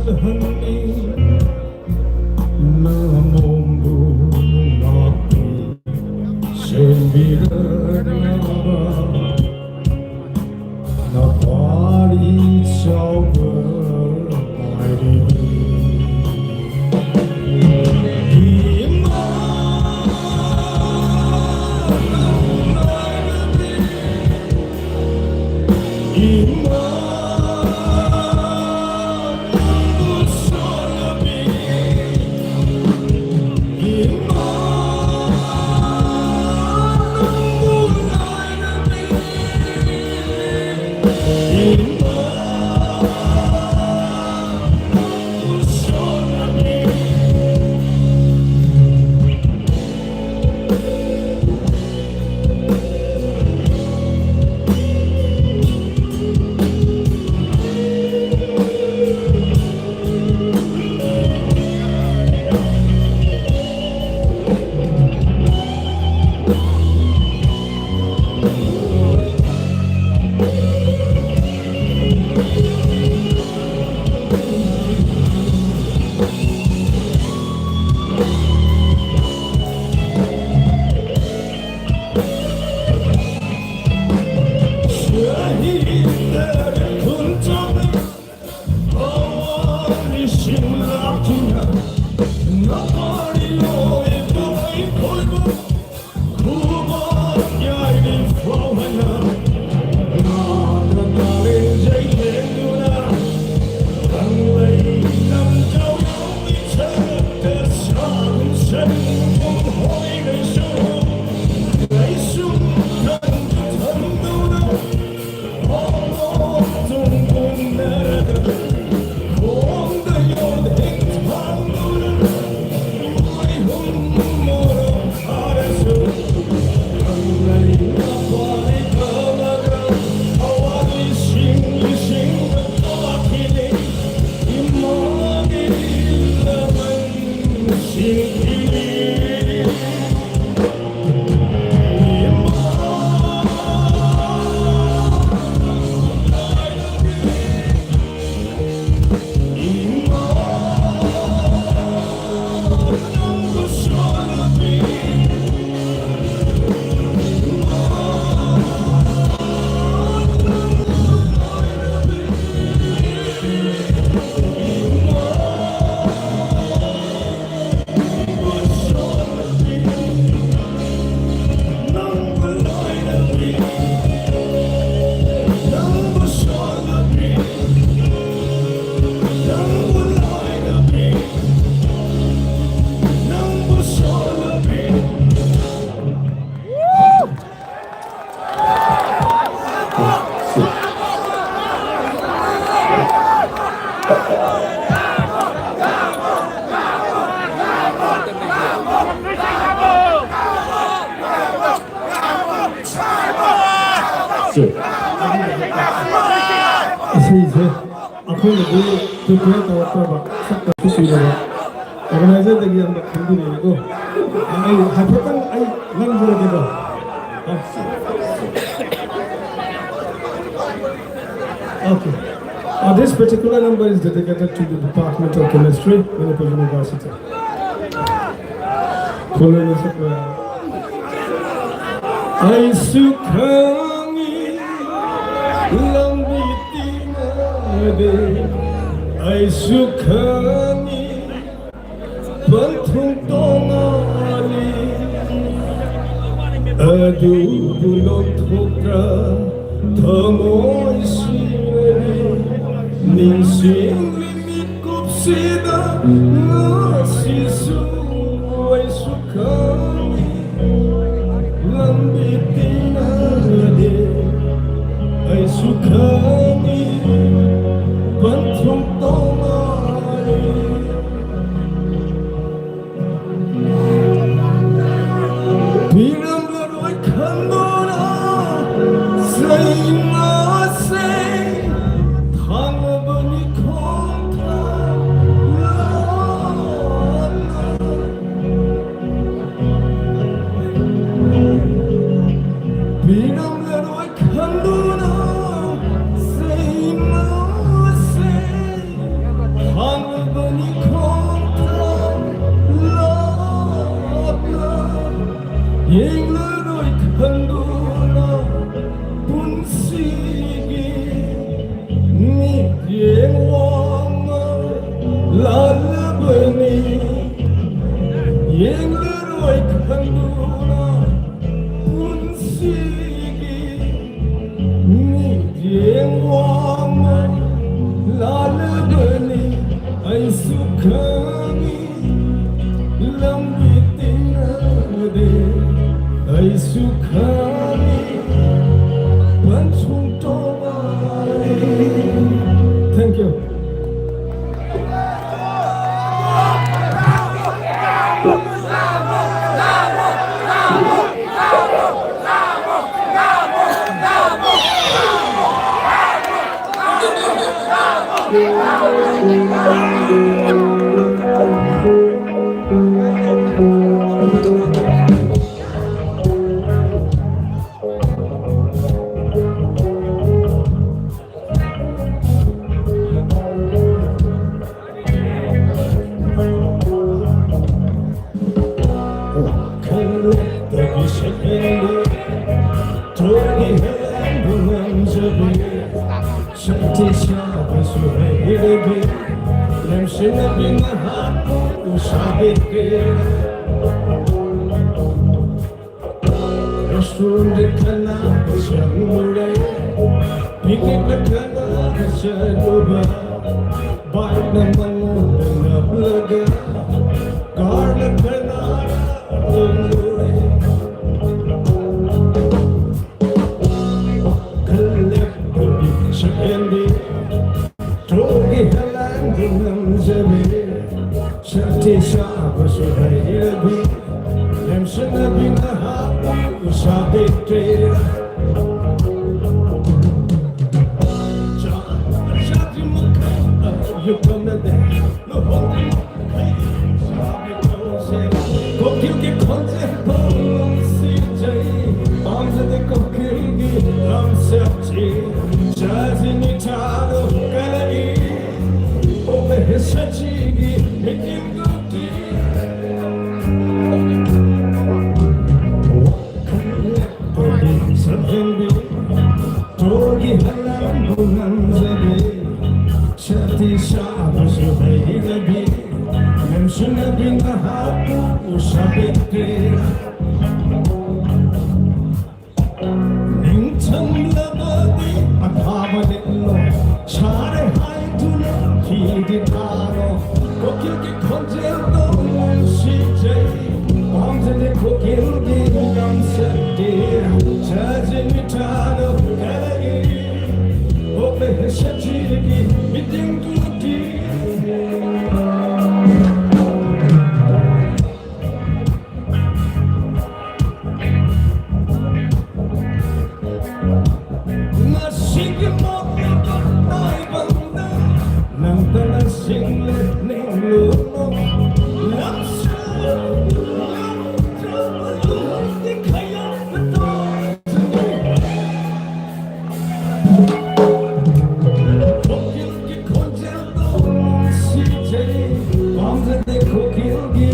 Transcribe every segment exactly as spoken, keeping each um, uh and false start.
ꯍꯪꯉꯤ ꯅꯃꯣꯡꯕꯨ ꯉꯥꯛꯄꯤ ꯁꯦꯝꯕꯤꯔꯛꯅꯕ ꯅꯄꯥꯔꯤ ꯆꯥꯎꯕ ꯃꯥꯏꯔꯤꯕꯤ ꯏꯃꯥ ꯏꯃꯥ ꯏꯁꯩꯁꯦ ꯑꯩꯈꯣꯏꯅꯗꯤ ꯄ꯭ꯔꯤꯄꯦꯌꯔ ꯇꯧꯔꯛꯇ꯭ꯔꯕ, ꯁꯛꯇꯁꯨ ꯀꯨꯏꯔꯕ꯫ ꯑꯣꯔꯒꯅꯥꯏꯖꯔꯗꯒꯤ ꯑꯃ ꯈꯪꯕꯤꯔꯦꯀꯣ꯫ ꯑꯩ ꯍꯥꯏꯐꯦꯠꯇꯪ ꯑꯩ ꯉꯥꯡꯖꯔꯒꯦꯀꯣ꯫ Okay. Uh, this particular number is dedicated to the Department of Chemistry, Manipur University. ꯈꯣꯟꯂꯣꯏꯅ ꯁꯛꯄ꯫ ꯑꯩꯁꯨ ꯈꯪꯏ ꯂꯝꯕꯤ ꯇꯤꯟꯅꯗꯦ, ꯑꯩꯁꯨ ꯈꯪꯏ ꯄꯟꯊꯨꯡ ꯇꯣꯉꯥꯜꯂꯤ꯫ ꯑꯗꯨꯕꯨ ꯂꯧꯊꯣꯛꯇ꯭ꯔ ꯊꯃꯣꯏꯁꯤꯡꯗꯤ ꯅꯤꯡꯁꯤꯡꯂꯤ ꯃꯤꯀꯨꯞꯁꯤꯗ ꯉꯁꯤꯁꯨ ꯑꯩꯁꯨ ꯈꯪꯏ ꯂꯝꯕꯤ ꯇꯤꯟꯅꯗꯦ꯫ ꯑꯩꯁꯨ ꯈꯪꯏ ꯄꯟꯊꯨꯡ ꯇꯣꯉꯥꯜꯂꯤ꯫ ꯄꯤꯔꯝꯂꯔꯣꯏ ꯈꯟꯗꯨꯅ ꯆꯩꯅꯥꯁꯦ ꯊꯥꯡꯂꯕꯅꯤ ꯈꯣꯡꯊꯥꯡ ꯂꯥꯞꯅ꯫ ꯄꯤꯔꯝꯂꯔꯣꯏ ꯈꯟꯗꯨꯅ ꯆꯩꯅꯥꯁꯦ ꯍꯥꯡꯂꯕꯅꯤ ꯈꯣꯡꯊꯥꯡ ꯂꯥꯞꯅ꯫ ꯌꯦꯡꯂꯔꯣꯏ ꯈꯟꯗꯨꯅ ꯄꯨꯟꯁꯤꯒꯤ ꯃꯤꯠꯌꯦꯡ ꯋꯥꯡꯅ ꯂꯥꯜꯂꯕꯅꯤ꯫ ꯌꯦꯡꯂꯔꯣꯏ ꯈꯟꯗꯨꯅ ꯄꯨꯟꯁꯤꯒꯤ ꯃꯤꯠꯌꯦꯡ ꯋꯥꯡꯅ ꯂꯥꯜꯂꯕꯅꯤ꯫ ꯑꯩꯁꯨ ꯈꯪꯏ ꯂꯝꯕꯤ ꯇꯤꯟꯅꯗꯦ꯫ ꯑꯩꯁꯨ ꯈꯪꯏ ꯄꯟꯊꯨꯡ ꯇꯣꯉꯥꯜꯂꯤ꯫ Thank you. ꯂꯦꯝꯁꯤꯟꯅꯕꯤ ꯅꯍꯥꯛꯄꯨ ꯎꯁꯥꯕꯤꯒꯦ꯫ ꯔꯦꯁꯇꯨꯔꯦꯟꯠꯇ ꯈꯟꯅ ꯆꯪꯂꯨꯔꯦ, ꯄꯤꯛꯅꯤꯛꯇ ꯈꯟꯅ ꯆꯠꯂꯨꯕ, ꯕꯥꯏꯛꯅ ꯃꯉꯣꯟꯗ ꯅꯞꯂꯒ, ꯀꯥꯔꯅ ꯈꯟꯅ ꯇꯣꯡꯂꯨꯔꯦ꯫ ꯈꯜꯂꯦ ꯁꯛꯍꯦꯟꯕꯤ, ꯇ꯭ꯔꯣꯜꯒꯤ ꯍꯦꯂꯥꯡꯕꯨ ꯉꯝꯖꯕꯤ, ꯁꯛꯇꯤ ꯁꯥꯕꯁꯨ ꯍꯩꯔꯕꯤ, ꯂꯦꯝꯁꯟꯅꯕꯤ ꯅꯍꯥꯕꯨ ꯁꯥꯕꯤꯗ꯭ꯔꯦ꯫ ꯆꯥ-, ꯆꯥꯗ꯭ꯔꯤ ꯃꯈꯩ ꯌꯨꯝ ꯄꯥꯟꯅꯗꯦ, ꯂꯨꯍꯣꯡꯗ꯭ꯔꯤ ꯃꯈꯩ ꯁꯥꯕꯤ ꯇꯧꯁꯦ꯫ ꯀꯣꯀꯤꯜꯒꯤ ꯈꯣꯟꯖꯦꯜ ꯐꯥꯎ ꯅꯨꯡꯁꯤꯖꯩ, ꯄꯥꯝꯖꯗꯦ ꯀꯣꯀꯤꯜꯒꯤ ꯂꯝꯆꯠꯁꯤ꯫ ꯖꯥꯖꯤ ꯃꯤꯊꯥꯗꯣ ꯀꯂꯛꯏ, ꯑꯣꯛꯂꯦ ꯁꯖꯤꯒꯤ ꯃꯤꯠꯌꯦꯡꯗꯨꯗꯤ꯫ ꯋꯥꯈꯜ ꯂꯦꯞꯄꯒꯤ ꯁꯛꯍꯦꯟꯕꯤ, ꯇ꯭ꯔꯣꯜꯒꯤ ꯍꯂꯥꯟꯕꯨ ꯉꯝꯖꯕꯤ, ꯁꯛꯇꯤ ꯁꯥꯕꯁꯨ ꯍꯩꯔꯕꯤ, ꯂꯦꯝꯁꯟꯅꯕꯤ ꯅꯍꯥꯕꯨ ꯎꯁꯥꯕꯤꯗ꯭ꯔꯦ꯫ ꯅꯤꯡꯊꯝꯂꯕꯗꯤ ꯑꯊꯥꯕ ꯂꯤꯠꯂꯣ, ꯁꯥꯔꯦ ꯍꯥꯏꯗꯨꯅ ꯐꯤꯗꯤ ꯊꯥꯔꯣ꯫ ꯀꯣꯀꯤꯜꯒꯤ ꯈꯣꯟꯖꯦꯜꯗꯣ ꯅꯨꯡꯁꯤꯖꯩ, ꯄꯥꯝꯖꯗꯦ ꯀꯣꯀꯤꯜꯒꯤ ꯂꯝꯆꯠꯇꯤ꯫ ꯖꯥꯖꯤ ꯃꯤꯊꯥꯗꯣ ꯀꯂꯛꯏ, ꯑꯣꯛꯂꯦ ꯁꯖꯤꯒꯤ ꯃꯤꯠꯌꯦꯡꯗꯨꯗꯤ꯫ ꯉꯁꯤꯒꯤ ꯃꯣꯠꯂꯤꯕ ꯇꯥꯏꯕꯪꯗ ꯅꯪꯇꯅ ꯁꯤꯡꯂꯦ ꯅꯤꯡꯂꯨ꯫ ꯂꯝꯁꯥ ꯂꯝꯖꯥ ꯂꯨꯍꯣꯡꯗꯤ ꯈꯌꯥꯠꯄ ꯇꯧꯖꯅꯤ꯫ ꯀꯣꯀꯤꯜꯒꯤ ꯈꯣꯟꯖꯦꯜꯗꯣ ꯅꯨꯡꯁꯤꯖꯩ, ꯄꯥꯝꯖꯗꯦ ꯀꯣꯀꯤꯜꯒꯤ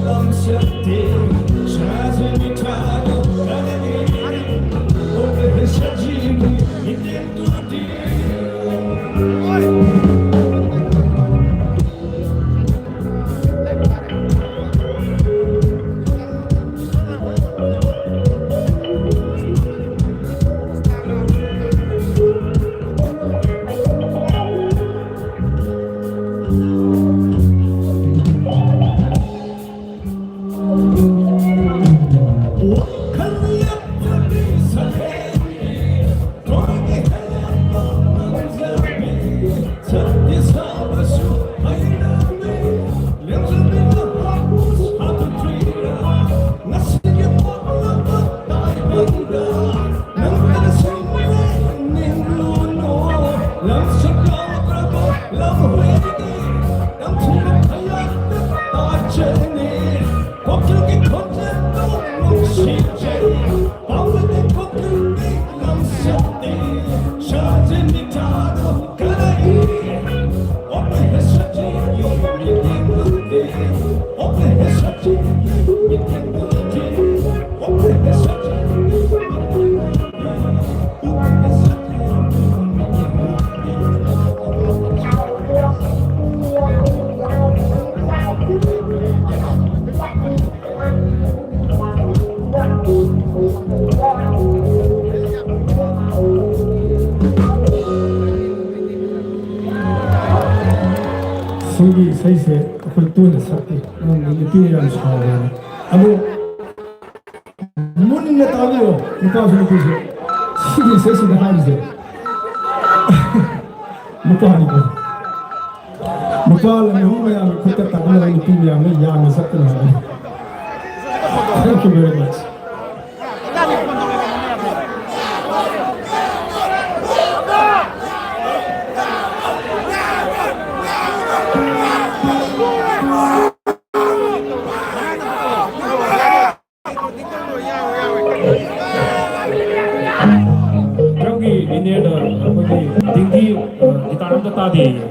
ꯂꯝꯆꯠꯇꯤ꯫ ꯁꯖꯤ ꯃꯤꯊꯥꯗꯣ ꯀꯂꯛꯏ, ꯑꯣꯛꯂꯦ ꯁꯖꯤꯒꯤ ꯃꯤꯠꯌꯦꯡꯗꯨꯗꯤ꯫ ꯁꯤꯒꯤ ꯏꯁꯩꯁꯦ ꯑꯩꯈꯣꯏ ꯇꯣꯏꯅ ꯁꯛꯇꯦ, ꯃꯔꯝꯗꯤ ꯅꯨꯄꯤꯅ ꯌꯥꯝ ꯁꯥꯎꯔꯦꯅ꯫ ꯑꯗꯣ ꯃꯨꯟꯅ ꯇꯥꯕꯤꯌꯣ, ꯅꯨꯄꯥꯁꯨ ꯅꯨꯄꯤꯁꯨ꯫ ꯁꯤꯒꯤ ꯏꯁꯩꯁꯤꯗ ꯍꯥꯏꯔꯤꯁꯦ ꯅꯨꯄꯥꯅꯤꯀꯣ꯫ ꯅꯨꯄꯥ ꯂꯝꯍꯨ ꯃꯌꯥꯝꯒꯤ ꯈꯨꯠꯇ ꯇꯥꯍꯜꯂꯒ ꯅꯨꯄꯤ ꯃꯌꯥꯝꯅ ꯌꯥꯡꯅ ꯆꯠꯀꯅꯤ ꯍꯥꯏꯕꯅꯤ꯫ Thank you very much. ꯗ꯭ꯔꯝꯒꯤ ꯏꯟꯖꯤꯅꯤꯌꯔꯗ ꯑꯩꯈꯣꯏꯒꯤ ꯗꯤꯡꯒꯤ, ꯑ, ꯒꯤꯇꯥꯔ ꯑꯝꯇ ꯇꯥꯗꯦꯌꯦ꯫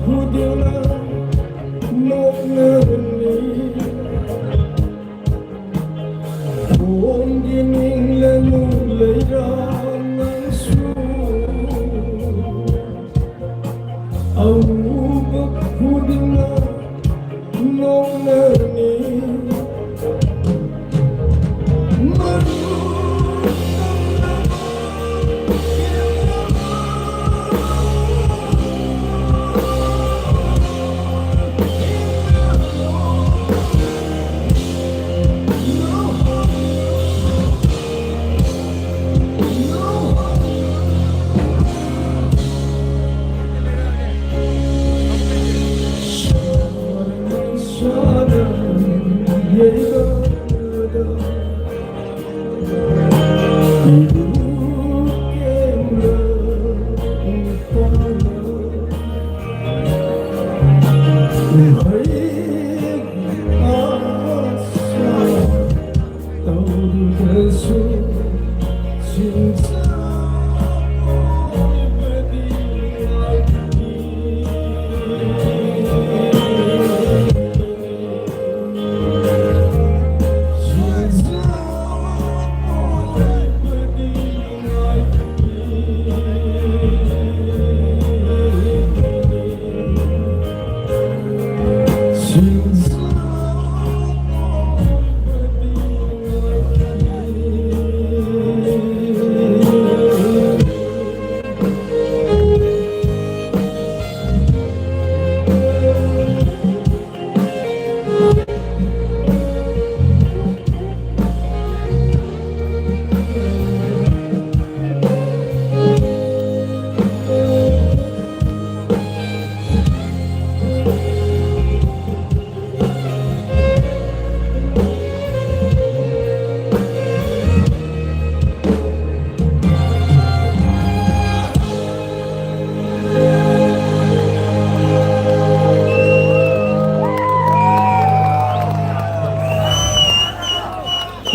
ꯈꯨꯗꯤꯡꯃꯛ ꯅꯣꯛꯅꯔꯅꯤ꯫ ꯈꯣꯡꯒꯤ ꯅꯤꯡꯂꯅꯨ ꯂꯩꯔꯥ ꯅꯪꯁꯨ꯫ ꯑꯎꯕ ꯈꯨꯗꯤꯡꯃꯛ ꯅꯣꯛꯅꯔꯅꯤ꯫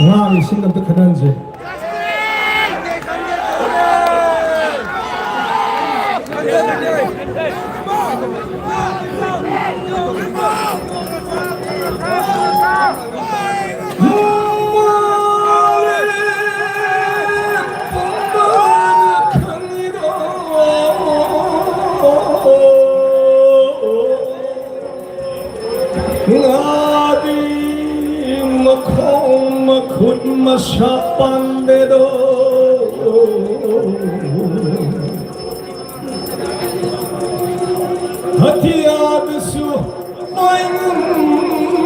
ꯉꯥ ꯏꯁꯤꯡ ꯑꯝꯇ ꯈꯟꯅꯍꯟꯁꯦ꯫ ꯉꯥꯗꯤ ꯃꯈꯣꯡ ꯃꯈꯨꯠ ꯃꯁꯥ ꯄꯥꯟꯗꯦꯗꯣ꯫ ꯑꯇꯤꯌꯥꯗꯁꯨ ꯄꯥꯏꯉꯝꯗꯦ꯫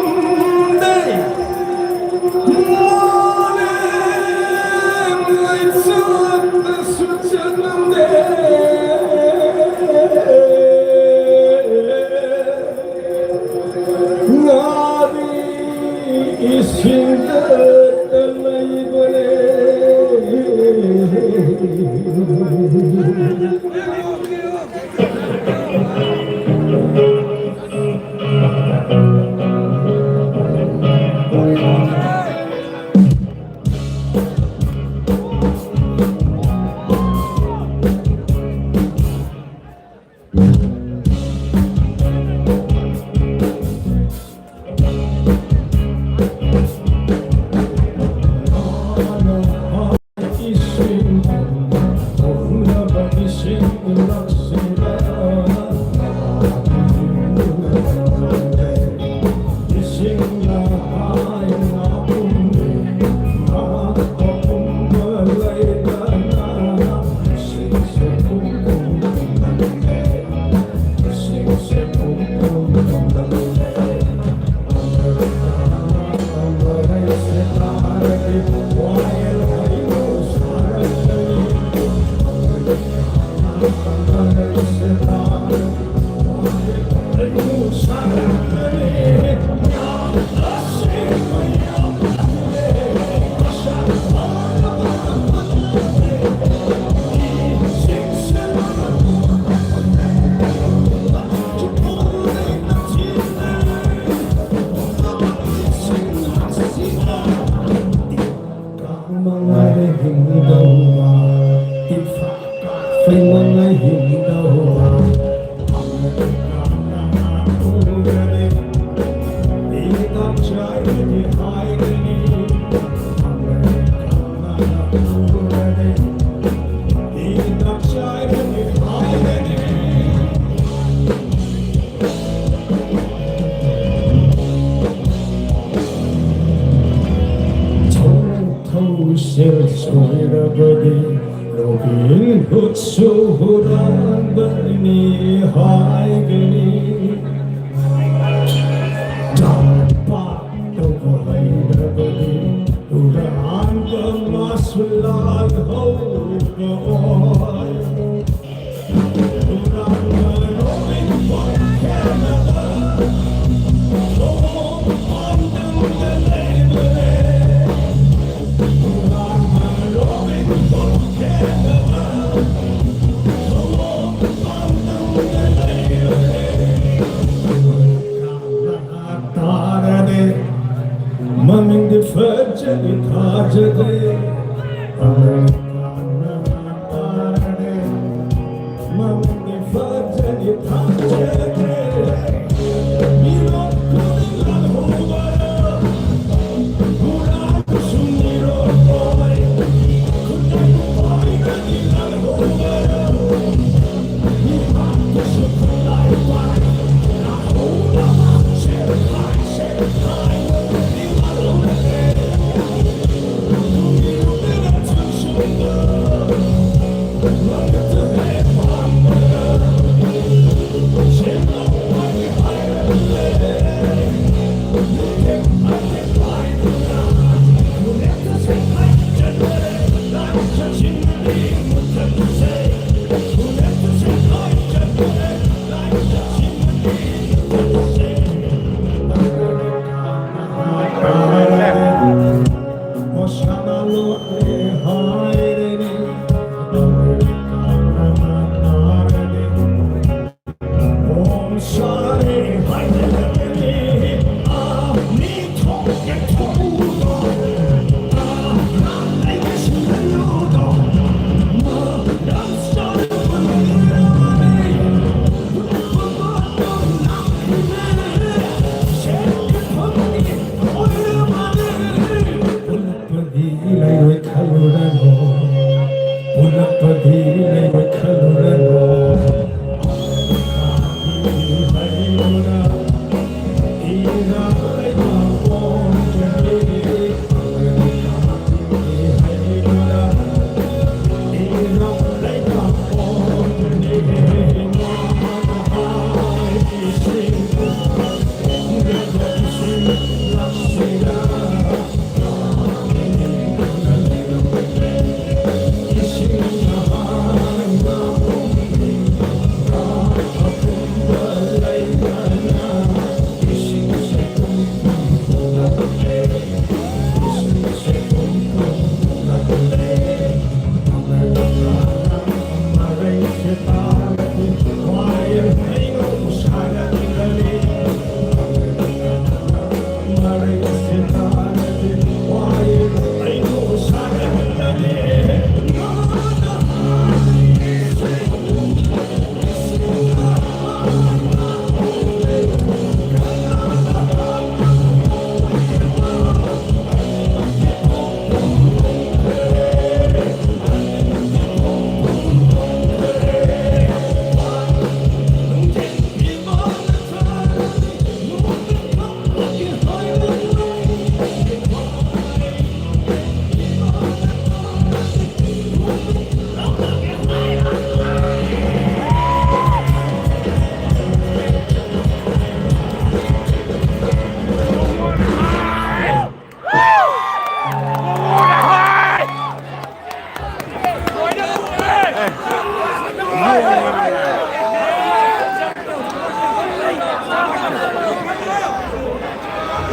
ꯃꯥꯂꯦꯝ ꯂꯩꯆꯠꯇꯁꯨ ꯆꯠꯉꯝꯗꯦ꯫ ꯉꯥꯗꯤ ꯏꯁꯤꯡꯗ ꯂꯩꯕꯅꯦ꯫ ꯃꯉꯥꯏꯔꯦ ꯍꯤꯡꯗꯧꯕ, ꯏꯝꯐꯥꯜ ꯀꯥꯐꯩ ꯃꯉꯥꯏ ꯍꯤꯡꯗꯧꯕ꯫ ꯊꯧꯁꯤꯜ ꯁꯣꯏꯔꯕꯗꯤ ꯔꯣꯕꯤꯟ ꯍꯨꯗꯁꯨ ꯍꯨꯔꯥꯟꯕꯅꯤ ꯍꯥꯏꯒꯅꯤ꯫ ꯇꯥꯠꯄꯥ ꯇꯧꯕ ꯍꯩꯔꯕꯗꯤ ꯍꯨꯔꯥꯟꯕ ꯃꯥꯁꯨ ꯂꯥꯜꯍꯧꯕ ꯑꯣꯏ꯫ ꯃꯃꯤꯡꯗꯤ ꯐꯖꯗꯤ ꯊꯥꯖꯗꯦ꯫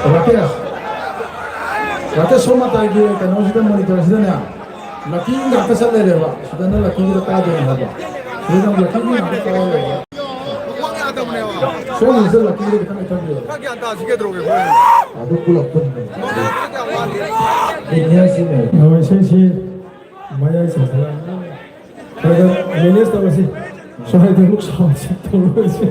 ꯔꯥꯀꯦꯁ, ꯔꯥꯀꯦꯁ, ꯁꯣꯝ ꯃꯇꯥꯏꯒꯤ ꯀꯩꯅꯣꯁꯤꯗ, ꯃꯣꯅꯤꯇꯔꯁꯤꯗꯅꯦ, ꯂꯛꯀꯤ ꯉꯥꯛꯇ ꯆꯠ ꯂꯩꯔꯦꯕ꯫ ꯁꯤꯗꯅ ꯂꯛꯀꯤꯒꯤꯗ ꯀꯥꯗꯣꯏꯅꯦ ꯍꯥꯏꯕ, ꯁꯤꯗꯅ ꯂꯛꯀꯤꯒꯤ ꯉꯥꯛꯇ ꯆꯠ ꯂꯩꯔꯦꯕ꯫ ꯁꯣꯝꯒꯤꯁꯤꯗ ꯂꯛꯀꯤꯒꯤꯗ ꯈꯤꯇꯪ ꯂꯩꯊꯕꯤꯌꯣ꯫ ꯑꯗꯨ ꯄꯨꯂꯞ ꯄꯨꯟꯕꯅꯦ꯫ ꯕꯤꯅꯤꯌꯥꯁꯤꯅꯦ꯫ ꯑꯣ, ꯏꯁꯩꯁꯤ ꯃꯌꯥꯏ ꯆꯟꯁꯤꯜꯂꯛꯑꯕꯅꯤꯅ ꯈꯔ ꯈꯔ ꯃꯦꯅꯦꯖ ꯇꯧꯔꯁꯤ꯫ ꯁ꯭ꯋꯥꯏꯗ ꯑꯃꯨꯛ ꯁꯥꯎꯟꯁꯦ ꯇꯧꯔꯣꯏꯁꯦ꯫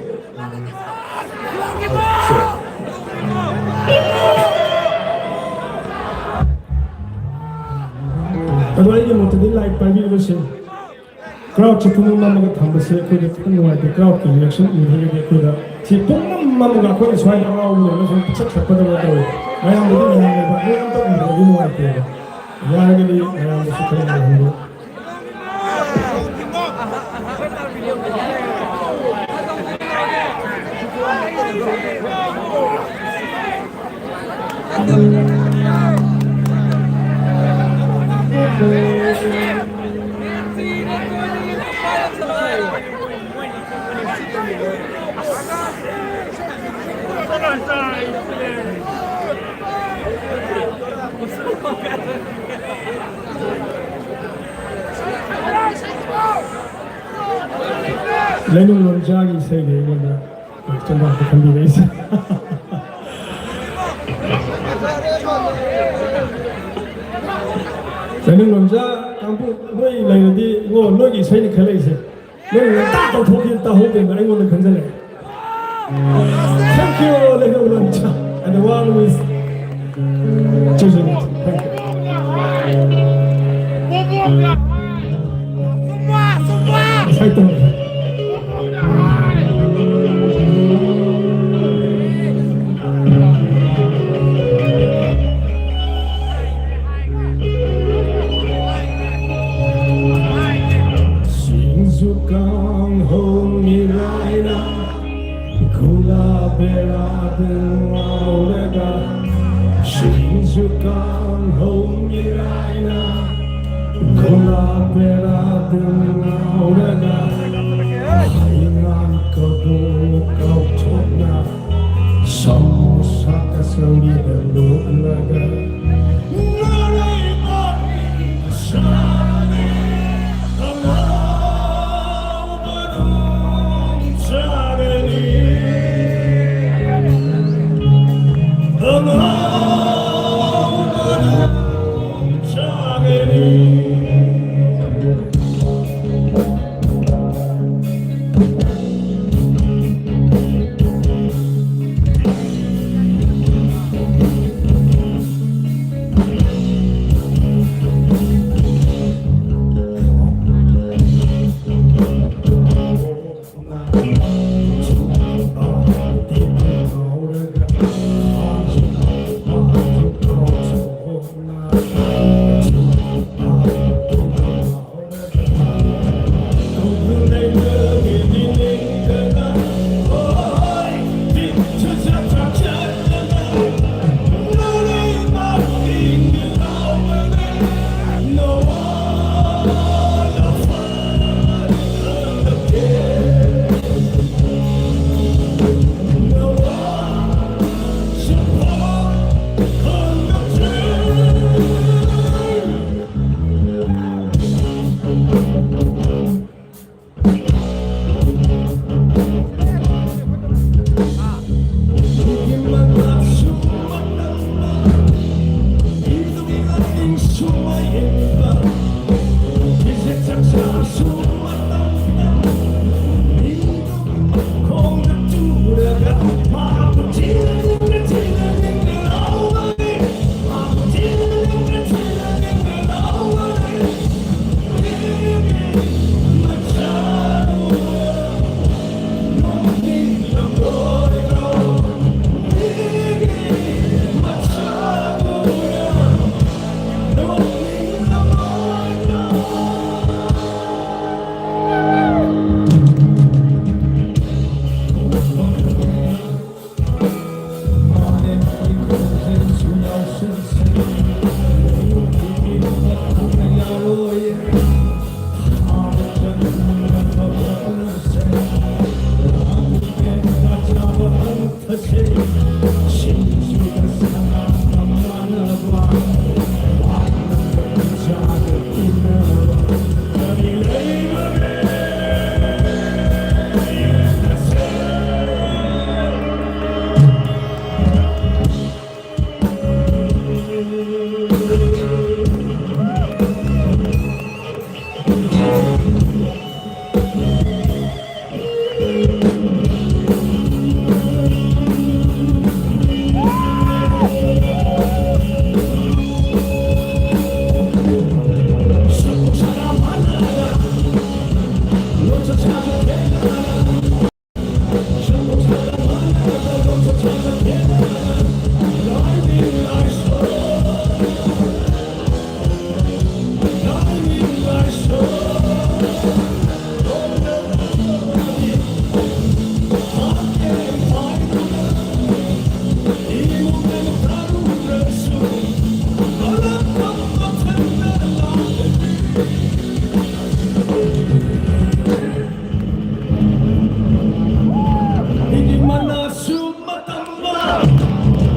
ꯑꯗꯣ ꯑꯩꯒꯤ ꯃꯣꯠꯇꯗꯤ ꯂꯥꯏꯠ ꯄꯥꯏꯕꯤꯕꯁꯦ, ꯀ꯭ꯔꯥꯎꯗꯁꯦ ꯄꯨꯡꯃꯝ ꯃꯝꯃꯒ ꯊꯝꯕꯁꯦ ꯑꯩꯈꯣꯏꯗ ꯈꯤꯇꯪ ꯅꯨꯡꯉꯥꯏꯇꯦ꯫ ꯀ꯭ꯔꯥꯎꯗꯀꯤ ꯔꯤꯌꯦꯛꯁꯟ ꯎꯗ꯭ꯔꯒꯗꯤ ꯑꯩꯈꯣꯏꯗ ꯁꯤ ꯄꯨꯡꯃꯝ ꯃꯝꯃꯒ ꯑꯩꯈꯣꯏꯅ ꯁ꯭ꯋꯥꯏꯗ ꯍꯔꯥꯎꯕ ꯂꯣꯏꯔꯒ ꯁꯨꯝ ꯄꯤꯛꯆꯠ ꯆꯠꯄꯗꯧꯅ ꯇꯧꯋꯦ꯫ ꯃꯌꯥꯝꯗꯗꯤ ꯃꯌꯥꯝ ꯂꯩꯕ ꯑꯩꯈꯣꯏ ꯑꯝꯇ ꯎꯗ꯭ꯔꯗꯤ ꯅꯨꯡꯉꯥꯏꯇꯦꯕ꯫ ꯌꯥꯔꯒꯗꯤ ꯃꯌꯥꯝꯗꯁꯨ ꯈꯔ ꯌꯥꯝꯍꯟꯕꯤꯌꯨ꯫ ꯂꯩꯅꯨꯡ ꯂꯣꯝꯆꯥꯒꯤ ꯏꯁꯩꯗꯤ ꯑꯩꯉꯣꯟꯗ ꯆꯦꯟꯕꯥꯛꯇ ꯈꯟꯕꯤꯔꯛꯏꯁꯦ꯫ ꯂꯩꯅꯨꯡ ꯂꯣꯝꯆꯥ ꯀꯥꯡꯕꯨ ꯅꯣꯏ ꯂꯩꯔꯗꯤ ꯏꯕꯣ, ꯅꯣꯏꯒꯤ ꯏꯁꯩꯅꯤ ꯈꯜꯂꯛꯏꯁꯦ꯫ ꯅꯣꯏ ꯉꯟꯇꯥ ꯇꯧꯊꯣꯛꯈꯤꯅ ꯇꯥꯍꯧꯗꯦꯅ ꯑꯩꯉꯣꯟꯗ ꯈꯟꯖꯜꯂꯛꯑꯦ꯫ Thank you, ꯂꯩꯅꯨꯡ ꯂꯣꯝꯆꯥ, and the one who is choosing it. Thank you. ꯉꯁꯥꯏ ꯇꯧꯔꯦ꯫ ꯁꯤꯡꯖꯨ ꯀꯥꯡꯍꯧ ꯃꯤꯔꯥꯏꯅ, ꯒꯨꯂꯥ ꯕꯦꯔꯥꯗ ꯉꯥꯎꯔꯒ, ꯁꯤꯡꯖꯨ ꯀꯥꯡꯍꯧ ꯃꯤꯔꯥꯏꯅ, ꯒꯨꯂꯥ ꯕꯦꯔꯥꯗ ꯉꯥꯎꯔꯒ, ꯍꯩꯉꯥꯟ ꯀꯕꯣꯛ ꯀꯥꯎꯊꯣꯛꯅ, ꯁꯃꯣꯁꯥ ꯀꯆꯧ ꯃꯤꯒꯤ ꯃꯅꯥꯁꯨ ꯃꯇꯝꯕ,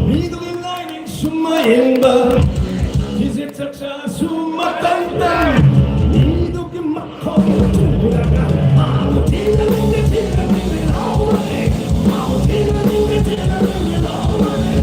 ꯃꯤꯗꯨꯒꯤ ꯂꯥꯏꯅꯤꯡꯁꯨ ꯃꯌꯦꯡꯕ, ꯐꯤꯖꯦꯠ ꯆꯛꯆꯥꯁꯨ ꯃꯇꯝ ꯇꯝ, ꯃꯤꯗꯨꯒꯤ ꯃꯈꯣꯡ ꯆꯨꯔꯒ, ꯃꯥꯕꯨ ꯊꯤꯅ ꯅꯤꯡꯗꯦ, ꯊꯤꯅ ꯅꯤꯡꯗꯦ ꯂꯥꯎꯕꯅꯦ, ꯃꯥꯕꯨ ꯊꯤꯅ ꯅꯤꯡꯗꯦ, ꯊꯤꯅ ꯅꯤꯡꯗꯦ ꯂꯥꯎꯕꯅꯦ꯫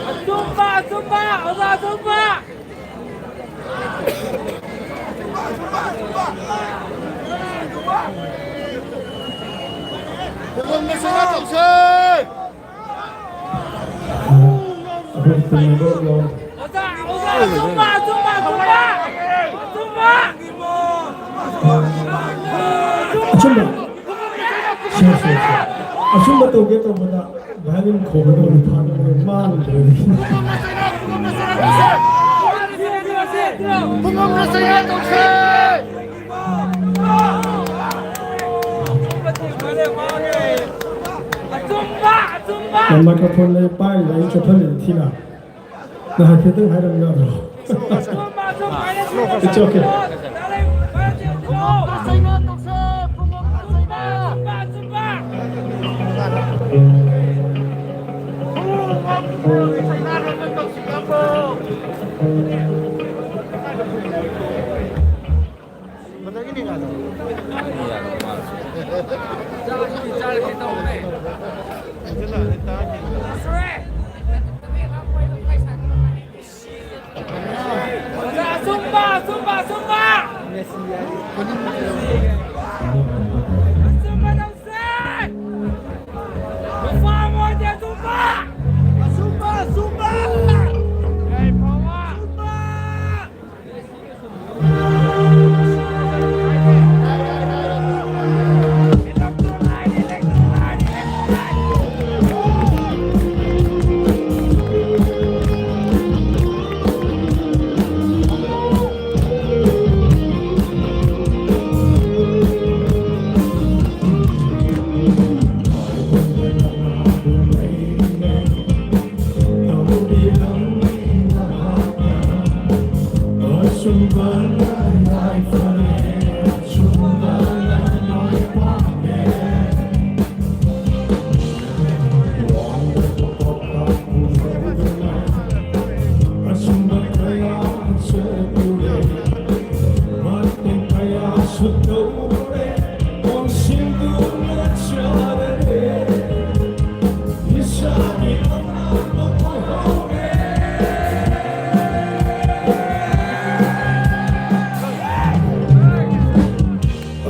ꯑꯆꯨꯝꯕ, ꯑꯆꯨꯝꯕ, ꯑꯣꯖꯥ ꯑꯆꯨꯝꯕ꯫ ꯈꯨꯕꯝꯗ ꯁꯦꯕꯥ ꯇꯧꯁꯦ! ꯑꯩꯈꯣꯏ ꯇꯨꯡꯗ ꯑꯣꯖꯥ, ꯑꯣꯖꯥ, ꯑꯆꯨꯝꯕ, ꯑꯆꯨꯝꯕ, ꯑꯆꯨꯝꯕ! ꯑꯆꯨꯝꯕ! ꯁꯦ, ꯁꯦ, ꯁꯦ꯫ ꯑꯆꯨꯝꯕ ꯇꯧꯒꯦ ꯇꯧꯕꯗ ꯚꯥꯏꯔꯦꯜ ꯈꯣꯡꯕꯗ ꯑꯣꯏꯅ ꯊꯥꯗꯣꯛꯑꯦ, ꯃꯥꯡꯗ꯭ꯔꯦ꯫ ꯈꯨꯕꯝꯗ ꯁꯦꯕꯥ ꯇꯧꯁꯦ! ꯃꯥꯏꯀ꯭ꯔꯣꯐꯣꯟ ꯂꯩ, ꯄꯥꯏꯔꯤꯕ ꯑꯩ ꯆꯣꯠꯍꯜꯂꯤꯅꯤ ꯊꯤꯅ꯫ ꯅꯪ ꯍꯥꯏꯐꯦꯠꯇꯪ ꯍꯥꯏꯔꯝ ꯌꯥꯗ꯭ꯔꯣ? It's okay. Zumba, zumba, zumba! Zumba, não sei! Não vamos de zumba! Zumba, zumba! Ei, palma! Zumba!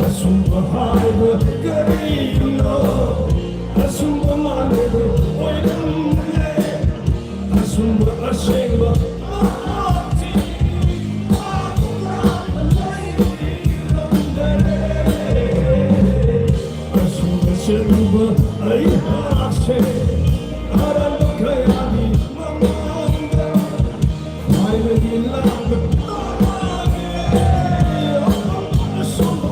ꯑꯆꯨꯝꯕ ꯍꯥꯏꯕ ꯀꯔꯤꯅꯣ? ꯑꯆꯨꯝꯕ ꯃꯥꯟꯕ ꯑꯣꯏꯔꯝꯂꯦ꯫ ꯑꯆꯨꯝꯕ ꯑꯁꯦꯡꯕ ꯃꯍꯥꯛꯇꯤ ꯄꯥꯛꯅ ꯂꯩꯔꯝꯗꯔꯦ꯫ ꯑꯆꯨꯝꯕ ꯆꯠꯂꯨꯕ ꯑꯩꯍꯥꯛꯁꯦ ꯑꯔꯥꯟꯕ ꯀꯌꯥꯒꯤ ꯃꯃꯥꯡꯗ ꯈ꯭ꯋꯥꯏꯗꯒꯤ ꯂꯥꯟꯕ ꯇꯥꯔꯦ꯫ ꯑꯆꯨꯝꯕ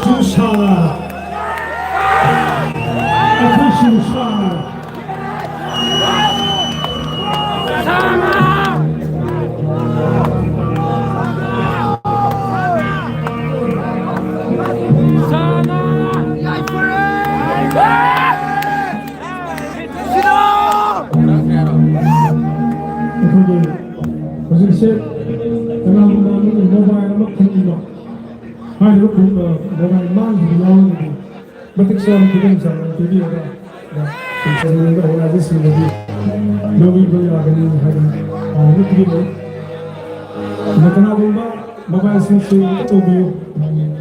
ꯁꯨꯁꯥ꯫ ꯑꯩꯈꯣꯏ ꯁꯨꯁꯥ꯫ ꯑꯩꯈꯣꯏꯒꯤ ꯍꯧꯖꯤꯛꯁꯦ ꯀꯅꯥꯒꯨꯝꯕ ꯑꯃꯒꯤ ꯃꯣꯕꯥꯏꯜ ꯑꯃ ꯈꯨꯟꯕ ꯍꯥꯏꯔꯤꯕ ꯈꯨꯟ, ꯑ, ꯃꯣꯕꯥꯏꯜ ꯃꯥꯡꯈꯤꯕ ꯌꯥꯎꯔꯒꯗꯤ ꯃꯇꯤꯛ ꯆꯥꯕ ꯈꯨꯗꯣꯡꯆꯥꯕ ꯄꯤꯕꯤꯔꯒ, ꯑ, ꯁꯦꯟꯇꯔ ꯑꯣꯔꯒꯅꯥꯏꯖꯔꯁꯤꯡꯗꯒꯤ ꯂꯧꯕꯤꯕ ꯌꯥꯒꯅꯤ ꯍꯥꯏꯗꯅ ꯄꯥꯎ ꯑꯃ ꯄꯤꯔꯤ꯫ ꯑꯗ ꯀꯅꯥꯒꯨꯝꯕ ꯃꯣꯕꯥꯏꯜꯁꯤꯡ ꯁꯦꯡꯅ ꯇꯧꯕꯤꯌꯨ꯫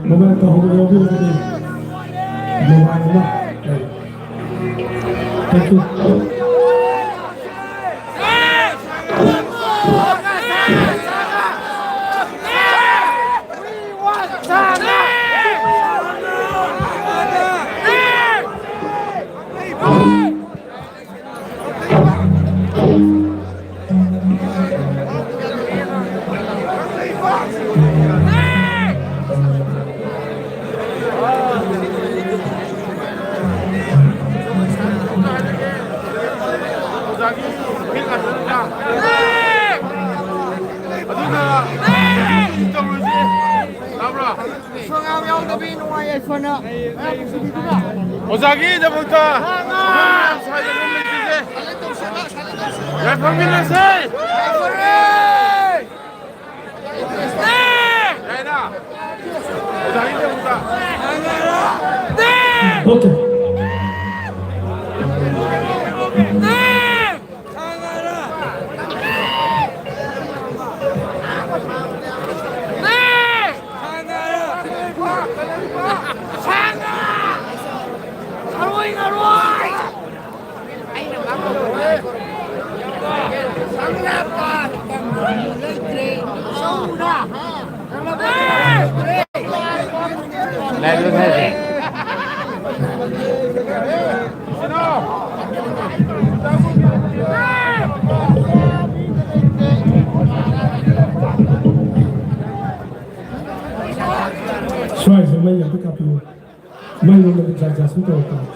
ꯃꯣꯕꯥꯏꯜ ꯇꯧꯍꯧꯕ ꯌꯥꯎꯕꯤꯔꯒꯗꯤ ꯃꯣꯕꯥꯏꯜ ꯑꯃ ꯂꯩ꯫ Thank you. ꯑꯗꯨꯅ ꯇꯧꯔꯤꯁꯦ, ꯇꯥꯕ꯭ꯔꯥ? ꯁꯣꯉꯥꯝ ꯌꯥꯎꯗꯕꯤ ꯅꯨꯡꯉꯥꯏ ꯌꯥꯏꯐꯅ ꯃꯌꯥꯝ ꯅꯨꯡꯁꯤꯕꯤꯗꯨꯅ ꯑꯣꯖꯥꯒꯤꯗꯃꯛꯇ ꯁꯥꯏꯗ ꯑꯗꯨꯝ ꯂꯩꯕꯤꯁꯦ꯫ ꯌꯥꯏꯐꯃꯤꯟꯅꯁꯦ꯫ ꯌꯥꯏꯅ? ꯑꯣꯖꯥꯒꯤꯗꯃꯛꯇ꯫ Okay. ꯃꯥꯏꯔꯣꯝꯗꯗꯤ ꯖꯥꯠ ꯖꯥꯠ ꯁꯨꯝ ꯇꯧꯔꯛꯄꯅꯤ꯫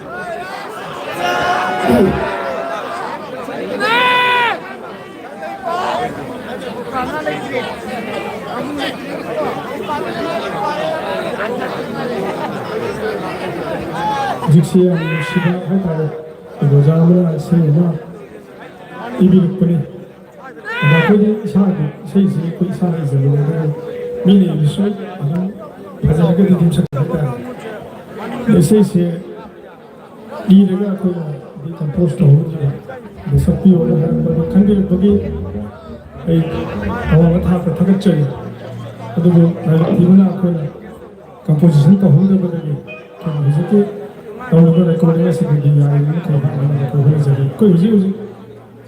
ꯍꯧꯖꯤꯛꯁꯦ ꯌꯥꯝ ꯅꯨꯡꯁꯤꯕ ꯍꯥꯏꯇꯥꯔꯦ, ꯑꯣꯖꯥ ꯑꯃꯅ ꯏꯁꯩ ꯑꯃ ꯏꯕꯤꯔꯛꯄꯅꯤ꯫ ꯑꯗ ꯑꯩꯈꯣꯏꯗꯤ ꯏꯁꯥꯒꯤ ꯏꯁꯩꯁꯤ ꯑꯩꯈꯣꯏ ꯏꯁꯥꯅ ꯏꯖꯕꯅꯤ, ꯑꯗꯨꯕꯨ ꯃꯤꯅ ꯏꯕꯁꯨ ꯑꯗꯨꯝ ꯐꯖꯔꯒꯗꯤ ꯑꯗꯨꯝ ꯁꯛꯄ ꯍꯥꯏꯇꯥꯔꯦ꯫ ꯑꯗ ꯏꯁꯩꯁꯦ ꯏꯔꯒ ꯑꯩꯈꯣꯏꯅ ꯗꯤ ꯀꯝꯄꯣꯖ ꯇꯧꯍꯧꯗ꯭ꯔꯦ꯫ ꯑꯗ ꯁꯛꯄꯤꯌꯣꯅ ꯍꯥꯏꯔꯛꯄꯗ ꯈꯟꯕꯤꯔꯛꯄꯒꯤ ꯑꯩ ꯑꯋꯥꯡꯕ ꯊꯥꯛꯇ ꯊꯥꯒꯠꯆꯔꯤ꯫ ꯑꯗꯨꯕꯨ ꯂꯥꯏꯕꯛ ꯊꯤꯕꯅ ꯑꯩꯈꯣꯏꯅ ꯀꯝꯄꯣꯖꯤꯁꯟ ꯇꯧꯍꯧꯗꯕꯗꯒꯤ ꯑꯩꯈꯣꯏꯅ ꯍꯧꯖꯤꯛꯀꯤ ꯇꯧꯔꯤꯕ ꯔꯦꯀꯣꯔꯗꯤꯡ ꯑꯁꯤꯗꯒꯤ ꯌꯥꯔꯤꯕ ꯃꯈꯩ ꯍꯣꯠꯅꯅꯕ ꯑꯩꯈꯣꯏ ꯍꯣꯠꯅꯖꯔꯤ꯫ ꯑꯩꯈꯣꯏ ꯍꯧꯖꯤꯛ ꯍꯧꯖꯤꯛ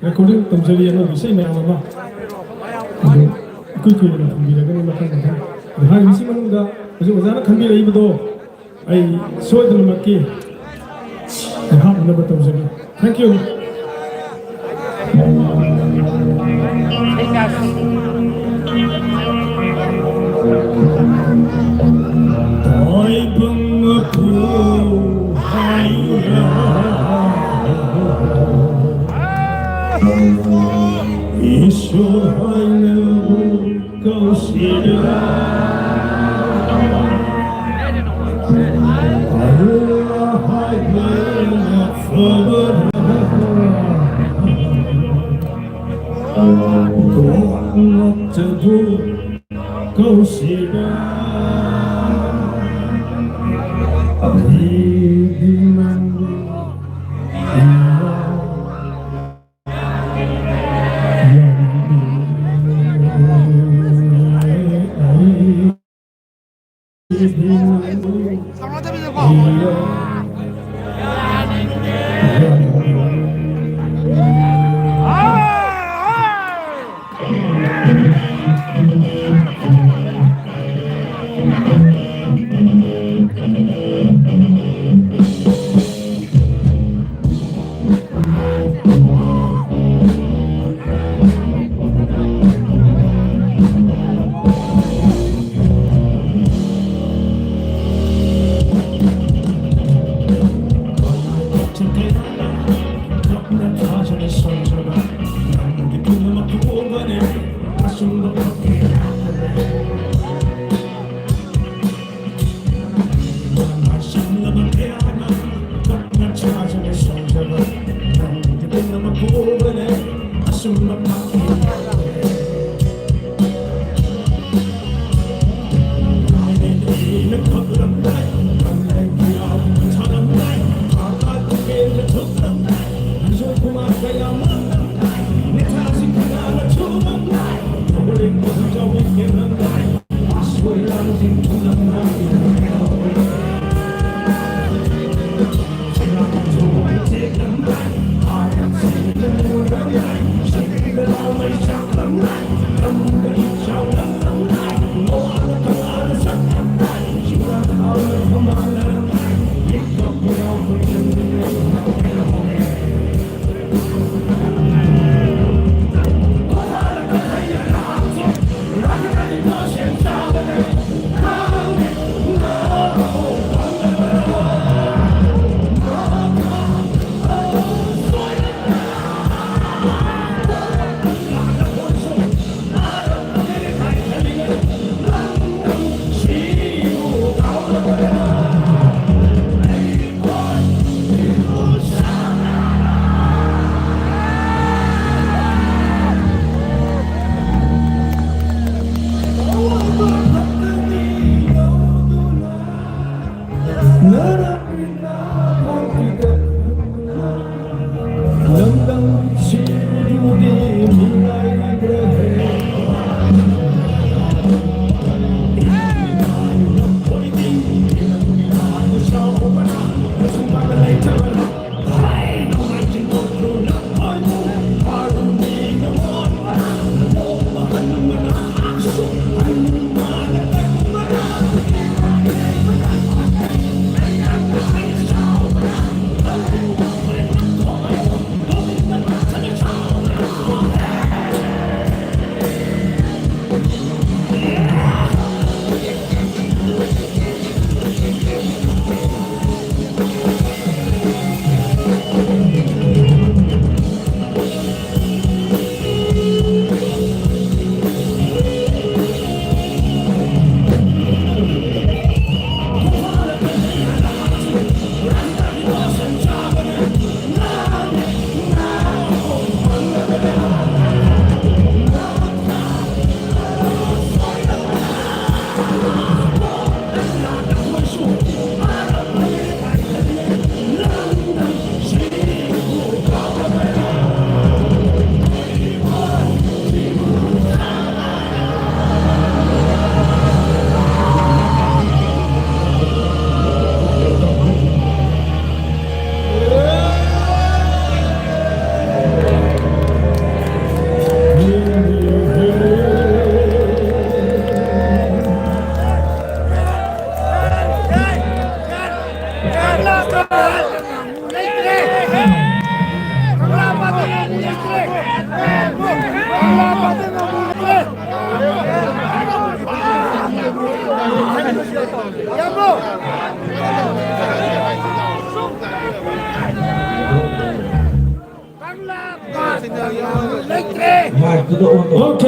ꯔꯦꯀꯣꯔꯗꯤꯡ ꯇꯧꯖꯔꯤ ꯑꯅꯧꯕ ꯏꯁꯩ ꯃꯌꯥꯝ ꯑꯃ꯫ ꯑꯗꯨ ꯏꯀꯨꯏ ꯀꯨꯏꯗꯅ ꯊꯝꯕꯤꯔꯒꯅꯤ ꯃꯊꯪ ꯃꯊꯪ꯫ ꯑꯗꯨ ꯍꯥꯏꯔꯤꯕꯁꯤ ꯃꯅꯨꯡꯗ ꯍꯧꯖꯤꯛ ꯑꯣꯖꯥꯅ ꯈꯟꯕꯤꯔꯛꯏꯕꯗꯣ ꯑꯩ ꯁꯣꯏꯗꯅꯃꯛꯀꯤ ꯑꯩ ꯍꯥꯞꯅꯕ ꯇꯧꯖꯒꯦ꯫ Thank you꯫ ꯇꯥꯏꯕꯪ ꯃꯄꯨ ꯍꯥꯏꯔ ꯏꯁꯣꯔ ꯍꯥꯏꯅꯕꯨ ꯀꯧꯁꯤꯔꯥ? ꯑꯜꯂꯥꯍ ꯍꯥꯏꯕꯅ ꯐꯕꯔꯥ? ꯒꯣꯗ ꯅꯠꯇꯕꯨ ꯀꯧꯁꯤꯔꯥ? ꯑꯩꯗꯤ ꯅꯪꯕꯨ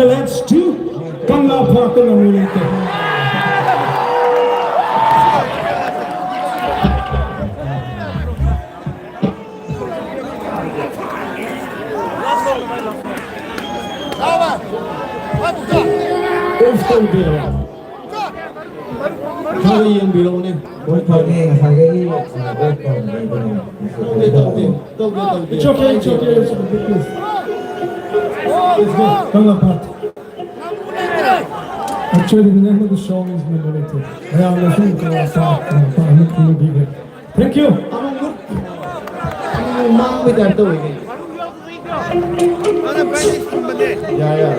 That's two. Kangla Park na mulite. Off the ball. ꯈꯔ ꯌꯦꯡꯕꯤꯔꯛꯎꯅꯦ꯫ ꯍꯣꯏ, ꯐꯔꯦ, ꯉꯁꯥꯏꯗꯒꯤ, ꯑ, ꯑꯣꯐ ꯇꯧꯔꯝꯕꯅꯦ, ꯑꯗꯨꯅ ꯇꯧꯗꯦ, ꯇꯧꯗꯦ, ꯇꯧꯗꯦ, ꯇꯧꯗꯦ꯫ It's okay, it's okay, it's okay, please. Let's go. Come on, Pat. Actually, the name of the show is Memorative. ꯃꯌꯥꯝꯅ ꯁꯨꯝ ꯀꯪꯂꯥ ꯄꯥꯠ, ꯀꯪꯂꯥ ꯄꯥꯠ ꯑꯃ ꯈꯪꯅꯕꯤꯕ꯫ Thank you. ꯑꯃꯨꯛ ꯃꯨꯠ-, ꯑꯃꯨꯛ ꯃꯥꯡꯕꯩ ꯇꯥꯏꯞ ꯇꯧꯋꯤꯅꯦ꯫ ꯌꯥꯏ, ꯌꯥꯏ꯫